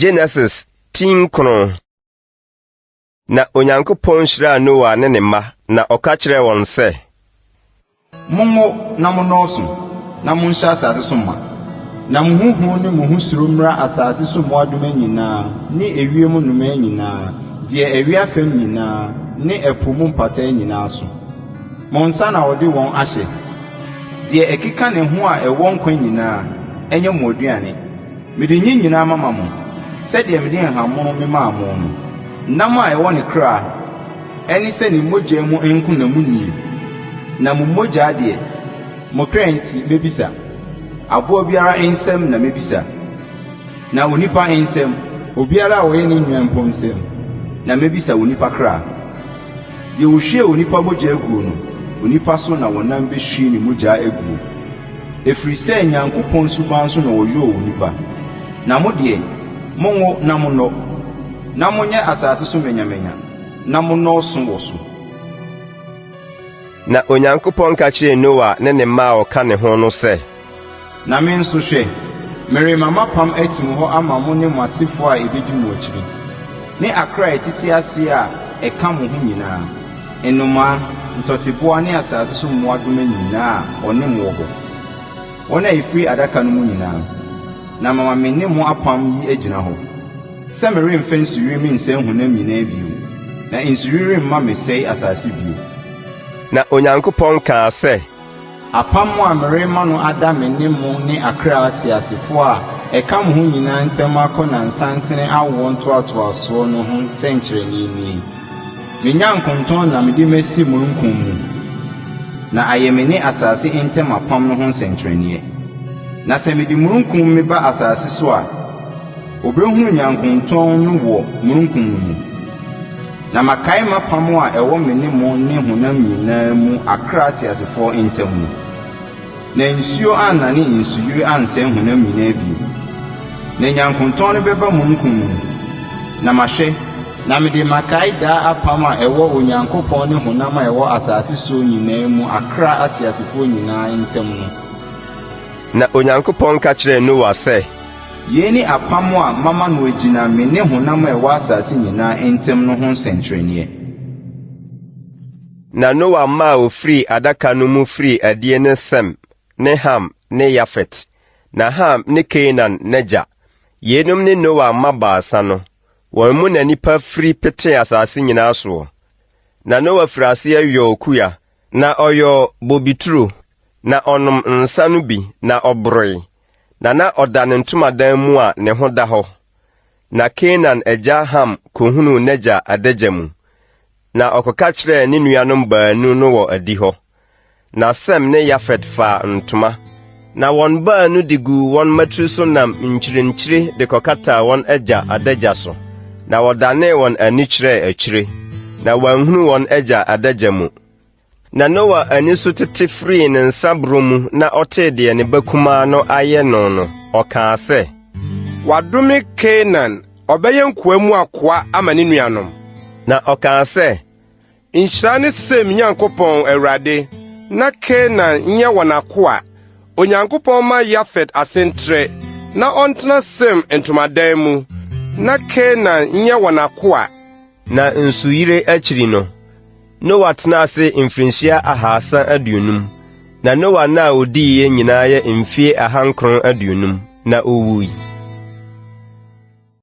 Genesis ti nkron. Na Onyankopɔn hyiraa Noa ne ne mma, na ɔka kyerɛɛ wɔn sɛ. Monwo na monnɔɔso, na monhyɛ asase so ma. Na mo ho hu ne mo ho suro mmra asase so mmoadoma nyinaa ne ewiem nnomaa nyinaa, deɛ ɛwea fam nyinaa ne ɛpo mu mpataa nyinaa so. Mo nsa na wɔde wɔn ahyɛ. Deɛ ɛkeka ne ho a ɛwɔ nkwa nyinaa, ɛnyɛ mo aduane. Mede ne nyinaa mama mo, sɛdeɛ mede nhahammono memaa mo no. Nam a ɛwɔ ne kra, ɛne sɛ ne mogya mu nko na munnie, na mo mogya deɛ, mo kra nti mɛbisa. Aboa biara nsam na mɛbisa, na onipa nsam, obiara a ɔyɛ ne nua mpo nsam, na mɛbisa onipa kra. Deɛ ɔhwie onipa mogya guo no, onipa so na wɔnam bɛhwie ne mogya aguo. Ɛfiri sɛ Nyankopɔn suban so na wɔyɔɔ onipa. Na mo deɛ, monwo na monnɔ, na monyɛ asase so manyamanya, na monnɔɔso wɔ so. Na Onyankopɔn ka kyerɛɛ Noa ne ne mma a wɔka ne ho no sɛ. Na me nso, hwɛ, merema m'apam atim hɔ ama mo ne mo asefoɔ a ɛbɛdi mo akyire, ne akra a ɛtete ase a ɛka mo ho nyinaa, nnomaa, ntɔteboa ne asase so mmoadoma nyinaa a wɔne mo wɔ hɔ, wɔn a ɛfiri adaka no mu nyinaa, na mama me ne mo apam yi agyina hɔ, sɛ meremfa nsuyiri mensɛe honam nyinaa bio, na nsuyiri remma memmɛsɛe asase bio. Na Onyankopɔn kaa sɛ. Apam a merema no ada me ne mo ne akra ateasefoɔ a ɛka mo ho nyinaa ntam akɔ nnansantene awoɔ ntoatoasoɔ no ho nsɛnkyerɛnneɛ nie, Me nyankontɔn na mede masi mununkum mu, na ayɛ me ne asase ntam apam no ho nsɛnkyerɛnneɛ. Na sɛ mede mununkum meba asase so a, wɔbɛhunu nyankontɔn no wɔ mununkum no mu. Na makae m'apam a ɛwɔ me ne mo ne honam nyinaa mu akra ateasefoɔ ntam no. Na nsuo annane nsuyire ansɛe honam nyinaa bio. Na nyankontɔn no bɛba mununkum mu, na mahwɛ, na mede makae daa apam a ɛwɔ Onyankopɔn ne honam a ɛwɔ asase soɔ nyinaa mu akra ateasefoɔ nyinaa ntam no. Na Onyankopɔn ka kyerɛɛ Noa sɛ. Yei ne apam a mama no agyina me ne honam a ɛwɔ asase nyinaa ntam no ho nsɛnkyerɛnneɛ. Na Noa mma a wɔfirii adaka no mu firii adie ne Sem ne Ham ne Yafet. Na Ham ne Kanaan n'agya. Yeinom ne Noa mma baasa no. Wɔn mu na nnipa firi petee asase nyinaa soɔ. Na Noa firii aseɛ yɔɔ kua, na ɔyɔɔ bobeturo. Na ɔnom nsa no bi, na ɔboroe, na na ɔda ne ntomadan mu a ne ho da hɔ. Na Kanaan agya Ham kohunuu n'agya adagya mu, na ɔkɔka kyerɛɛ ne nuanom baanu no wɔ adihɔ. Na Sem ne Yafet faa ntoma, na wɔn baanu de guu wɔn mmatiri so nam nkyirinkyiri de kɔkataa wɔn agya adagya so, na wɔdanee wɔn ani kyerɛɛ akyire, na wɔanhunu wɔn agya adagya mu. Na Noa ani so tete firii ne nsaborɔ mu na ɔtee deɛ ne ba kumaa no ayɛ no no, ɔkaa sɛ. Wɔadome Kanaan, ɔbɛyɛ nkoa mu akoa ama ne nuanom. Na ɔkaa sɛ. Nhyira ne Sem Nyankopɔn, Awurade, na Kanaan nyɛ wɔn akoa. Onyankopɔn mma Yafet ase ntrɛ, na ɔntena Sem ntomadan mu, na Kanaan nyɛ wɔn akoa. Na nsuyire akyiri no, Noa tenaa ase mfirinhyia